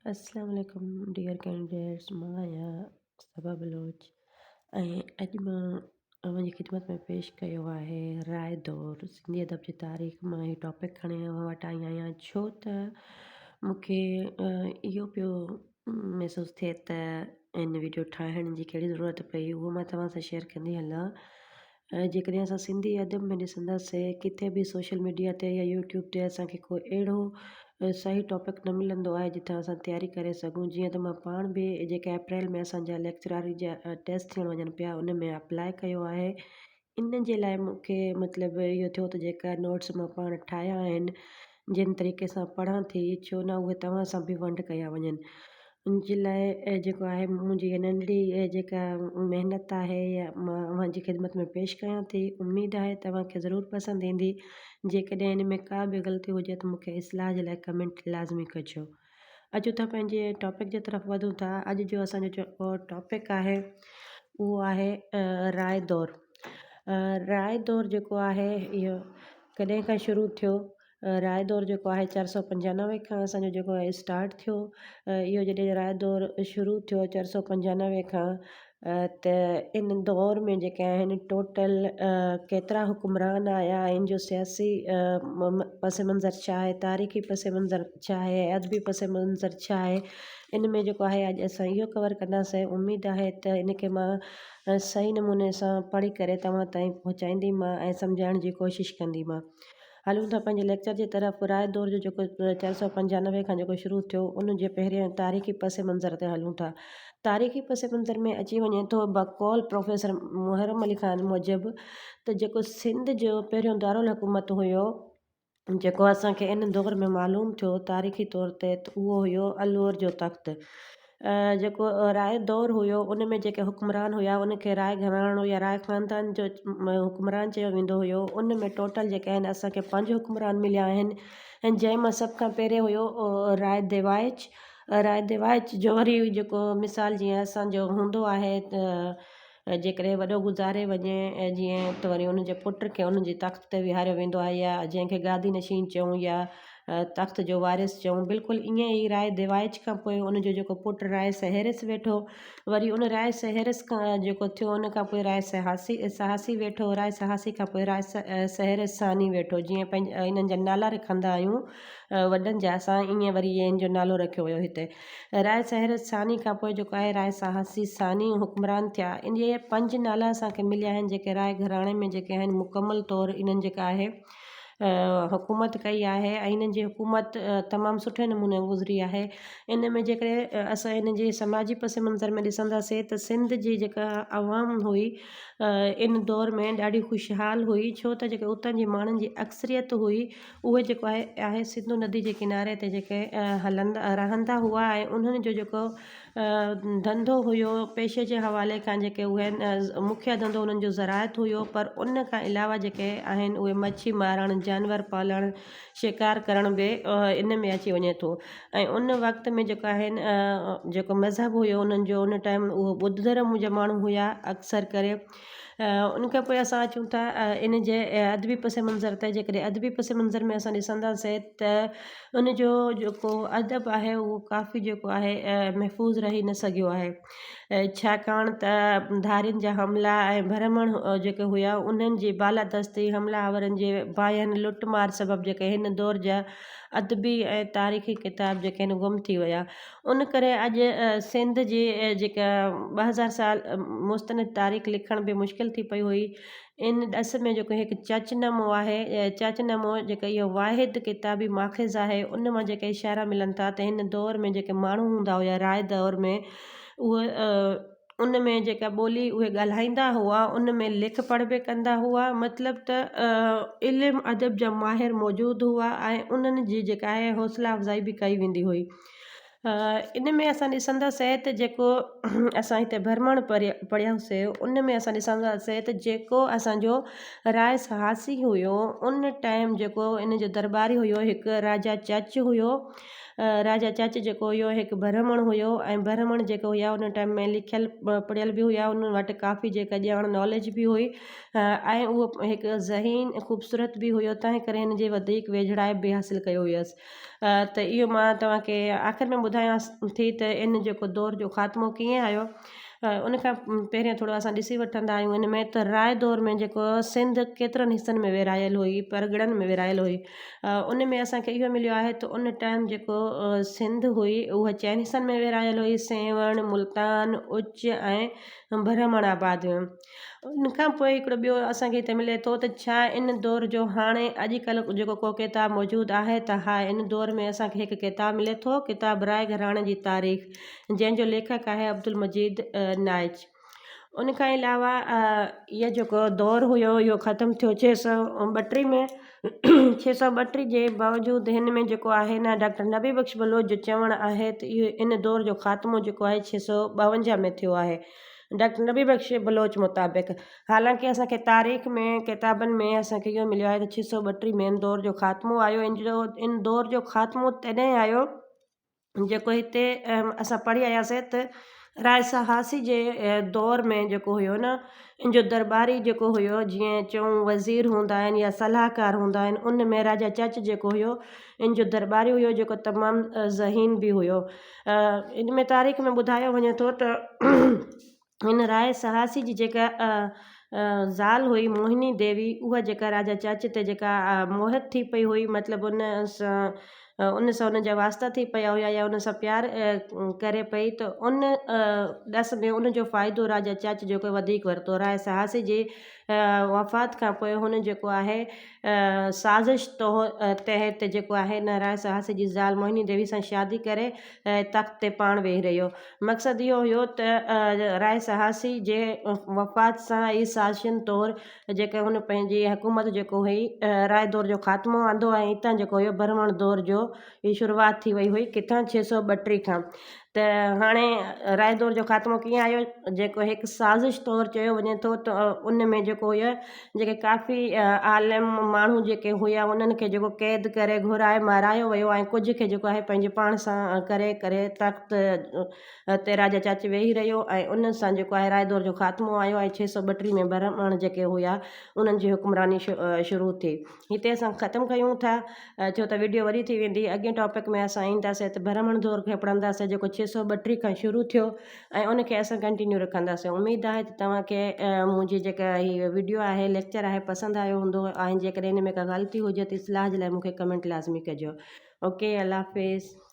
السلام عليڪم dear candidates مان آهيان صبا بلوچ ۽ اڄ مان اوهان جي خدمت ۾ پيش ڪيو آهي راء دور سنڌي ادب جي تاريخ مان هي ٽاپڪ کڻي اوهان وٽ آئي آهيان ڇو ته مون کي اهو پيو محسوس ٿئي ته هن ويڊيو ٺاهڻ جي ڪهڙي ضرورت پئي اهو مان توهان سان شيئر ڪندي هلان ۽ جيڪڏهن اسان سنڌي ادب ۾ ڏسنداسين ڪٿي به سوشل ميڊيا تي يا يوٽيوب تي اسان کي ڪو اهڙو صحيح ٽاپڪ نه ملندو آهي جتان اسان تياري ڪري سگهون جيئن ته مان پاڻ به جيڪي اپريل ۾ اسان جا ليڪچراري جا ٽيسٽ ٿيڻ وڃن پيا ان ۾ اپلاء ڪيو آهي ان جي لاء مون کي مطلب اهو ٿيو ته جيڪا نوٽس مان پاڻ ٺاهيا آهن جن طريقي سان پڙهان ٿي ڇو نه اهي توهان سان به ونڊ ڪيا وڃن ان جي لاء جيڪو آهي منهنجي هيء ننڍڙي جيڪا محنت آهي يا مان اوهان جي خدمت ۾ پيش ڪيان ٿي اميد آهي توهان کي ضرور پسند ايندي جيڪڏهن ان ۾ ڪا به غلطي هجي ته مون کي اصلاح جي لاء ڪمينٽ لازمي ڪجو اچو ته پنهنجي ٽاپڪ جي طرف وڌون ٿا اڄ جو اسان جو جيڪو ٽاپڪ آهي اهو آهي راء دور راء دور جيڪو آهي اهو ڪڏهن کان شروع ٿيو راء دور جيڪو آهي 495 کان اسان جو جيڪو آهي اسٽارٽ ٿيو اهو جڏهن راء دور شروع ٿيو 495 کان ته ان دور ۾ جيڪي آهن ٽوٽل ڪيترا حڪمران آيا ان جو سياسي پس منظر ڇا آهي تاريخي پس منظر ڇا آهي ادبي پس منظر ڇا آهي ان ۾ جيڪو آهي اڄ اسان اهو ڪور ڪنداسين اميد آهي ته ان کي مان صحيح نموني سان پڙهي ڪري توهان تائين پهچائينديمان ۽ سمجهائڻ جي ڪوشش ڪنديمان هلون ٿا پنهنجي ليڪچر جي طرف. راء دور جو جيڪو 495 کان جيڪو شروع ٿيو ان جي پهرين تاريخي پس منظر تي هلون ٿا. تاريخي پس منظر ۾ اچي وڃي ٿو بقول پروفيسر محرم علي خان موجب ته جيڪو سنڌ جو پهريون دارالحڪومت هيو جيڪو اسان کي ان دور ۾ معلوم ٿيو تاريخي طور تي ته اهو هيو الور جو تخت. جيڪو راء دور هيو ان ۾ جيڪي حڪمران هيا ان کي راء گهراڻو يا راء خاندان جو حڪمران چيو ويندو هيو ان ۾ ٽوٽل جيڪي آهن اسان کي پنج حڪمران مليا آهن ۽ جنهن مان سڀ کان پهرين هيو راء ديوائچ راء ديوائچ جو وري جيڪو مثال جيئن اسان جو هوندو آهي ته جيڪڏهن وڏو گذاري وڃي ۽ جيئن ته وري ان جي پٽ کي ان جي تخت تي ويهاريو ويندو آهي يا جنهن کي گادي نشين چئون يا تخت جو وارث چئون بلڪل ائين ئي راء ديوائچ کان پوء ان جو جيڪو پٽ راء سهيرس ويٺو وري ان راء سهيرس کان جيڪو ٿيو ان کان پوء راء سهاسي سهاسي ويٺو راء سهاسي کان پوء راء سهيرس ثاني ويٺو جيئن پنهنجا انهن جا نالا رکندا آهيون وڏن جا اسان ائين وري ان جو نالو رکيو ويو هتي راء سهرس ثاني کان پوء جيڪو آهي راء سهاسي ثاني حڪمران ٿيا. اهي پنج نالا اسان کي مليا آهن جيڪي راء گهراڻي ۾ جيڪي آهن مڪمل طور انهن جيڪا آهي حڪومت ڪئي آهي ۽ انهن جي حڪومت تمام سٺي نموني گذري آهي. ان ۾ جيڪڏهن اسان ان جي سماجي پس منظر ۾ ڏسنداسين ته سنڌ جي جيڪا عوام هئي ان دور ۾ ڏاڍي خوشحال هئي ڇو ته جيڪي اتان جي ماڻهن جي اڪثريت هئي اهي جيڪو آهي آهي سنڌو ندي جي ڪناري تي جيڪي هلندا رهندا هئا ۽ انهن جو جيڪو ڌنڌو هيو پيشي جي حوالي کان جيڪي اهي مکيه ڌنڌو انهن جو زراعت هيو پر ان کان علاوه جيڪي آهن اهي مڇي مارڻ جانور پالڻ شڪار ڪرڻ به ان ۾ اچي وڃي ٿو ۽ ان وقت ۾ جيڪو آهن جيڪو مذهب هيو انهن جو ان ٽائيم اهو ٻڌ ڌرم جا ماڻهو هيا اڪثر ڪري ان کان پوء اسان اچون ٿا ان جي ادبي پس منظر تي جيڪڏهن ادبي پس منظر ۾ اسان ڏسنداسين ته ان جو جيڪو ادب آهي اهو ڪافي جيڪو آهي محفوظ رهي نه سگهيو آهي ڇاڪاڻ ته ڌارين جا حملا ۽ برهمڻ جيڪي هيا انهن جي بالادستي حمله آورن جي باهين لٽ مار سبب جيڪي هن دور جا ادبي ۽ تاريخي ڪتاب جيڪي آهن گم ٿي ويا ان ڪري اڄ سنڌ جي جيڪا 2000 سال مستند تاريخ لکڻ به مشڪل ٿي پئي هئي. ان ڏس ۾ جيڪو هڪ چچ نامو آهي، چچ نامو جيڪو اهو واحد ڪتابي ماخذ آهي، ان مان جيڪي اشارا ملن ٿا ته هن دور ۾ جيڪي ماڻهو هوندا هيا راء دور ۾ اهي ان ۾ جيڪا ٻولي اهي ڳالهائيندا هئا ان ۾ لک پڙهه به ڪندا هئا مطلب ته علم ادب جا ماهر موجود هئا ۽ انهن جي جيڪا آهي حوصلا افزائي به ڪئي ويندي هئي. ان ۾ اسان ڏسنداسين ته جيڪو اسان هتي برهمڻ پڙهيوسين ان ۾ اسان ڏسنداسين ته جيڪو اسان جو راء سهاسي هيو ان ٽائيم جيڪو ان جو درٻاري هيو هڪ راجا چچ هيو راجا چچ جيڪو هيو هڪ برهمڻ هيو ۽ برهمڻ جيڪو هيا ان ٽائيم ۾ لکيل پڙهيل به هيا انهن وٽ ڪافي جيڪا ڄاڻ ناليج به هئي ۽ اهو هڪ ذهين خوبصورت به هيو تنهن ڪري هن جي وڌيڪ ويجهڙائپ به حاصل ڪيو هيس. ته اهو مان توهان کي آخر ۾ ٻڌايان ٿي ته ان جيڪو دور جو خاتمو ڪيئن آيو ان کان پهريان ٿورو اسان ڏسي وٺندا آهيون ان ۾ ته راء دور ۾ جيڪو سنڌ ڪيترن حصن ۾ ورهايل هئي پرڳڻن ۾ ورهايل هئي ان ۾ اسان کي اهو مليو آهي ته ان ٽائيم جيڪو سنڌ هئي اها چئن حصن ۾ ورهايل هئي سيوهڻ ملتان اچ ۽ برهمڻ آباد ان کان پوء هڪڙو ٻيو اسان کي هتي ملي ٿو ته ڇا ان دور جو هاڻي اڄڪلهه جيڪو ڪو ڪتاب موجود آهي ته ها ان دور ۾ اسان کي هڪ ڪتاب ملي ٿو ڪتاب راء گهراڻي جي تاريخ جنهن جو ليکڪ آهي عبدالمجيد نائچ ان کان علاوه اهو جيڪو دور هيو اهو ختم ٿيو ڇهه سؤ ٻٽيهه ۾ ڇهه سؤ ٻٽيهه جي باوجود هن ۾ جيڪو آهي نه ڊاڪٽر نبي بخش بلوچ جو چوڻ آهي ته اهو ان دور جو خاتمو جيڪو آهي ڇهه سؤ ٻاونجاهه ۾ ٿيو آهي ڊاڪٽر نبي بخش بلوچ مطابق حالانڪه اسان کي تاريخ ۾ ڪتابن ۾ اسان کي اهو مليو آهي ته ڇهه سؤ ٻٽيهه ۾ ان دور جو خاتمو آيو ان جو ان دور جو خاتمو تڏهن آيو جيڪو هتي اسان پڙهي آياسين ته راء سهاسي جي دور ۾ جيڪو هيو نه ان جو درٻاري جيڪو هيو جيئن چئون وزير هوندا آهن يا صلاحڪار هوندا آهن ان ۾ راجا چچ جيڪو هيو ان جو درٻاري هيو جيڪو تمام ذهين به هيو ان ۾ تاريخ ۾ ٻڌايو وڃي ٿو ته هن راء سهاسي جي جيڪا زال هئي موهني ديوي اها جيڪا راجا چچ تي جيڪا موهت ٿي پئي هئي مطلب ان سان ان سان ان جا واسطا ٿي پيا هيا يا ان سان پيار ڪري پئي ته ان ڏس ۾ ان جو فائدو راجا چچ جيڪو وڌيڪ ورتو راء سهاسي جي وفات کان پوء هن جيڪو آهي سازش تحت جيڪو آهي نه راء سهاسي جي زال موهني ديوي سان شادي ڪري تخت تي پاڻ ويهي رهيو. مقصد اهو هيو ته راء سهاسي جي وفات سان ئي سازشن طور جيڪا هن پنهنجي حڪومت جيڪو هئي راء دور جو خاتمو آندو ۽ اتان جيڪو هيو برهمڻ دور جو هي شروعات ٿي وئي هئي ڪٿان 632 کان ته هاڻي راء دور جو خاتمو ڪيئن آيو جيڪو هڪ سازش طور چيو وڃي ٿو ته ان ۾ جيڪو هيو جيڪي ڪافي عالم ماڻهو جيڪي هيا انهن کي جيڪو قيد ڪري گهرائي مارايو ويو ۽ ڪجهه کي جيڪو آهي پنهنجي پاڻ سان ڪري ڪري تخت تي راجا چاچ ويهي رهيو ۽ ان سان جيڪو آهي راء دور جو خاتمو آيو ۽ 632 ۾ برهمڻ جيڪي هيا انهن جي حڪمراني شروع ٿي هتي اسان ختم ڪيون ٿا ڇو ته وڊيو وڏي ٿي ويندي اڳئين ٽاپڪ ۾ اسان اينداسين ته برهمڻ دور کي پڙهنداسين جيڪو 632 کان شروع ٿيو ۽ ان کي اسان ڪنٽينيو رکنداسين اميد آهي ته توهان کي منهنجي جيڪا هي وڊيو آهي ليڪچر آهي پسند آيو هوندو ۽ جيڪڏهن ان ۾ ڪا غلطي هجي ته اصلاح جي لاء مون کي ڪمينٽ لازمي ڪجو اوڪي الله حافظ.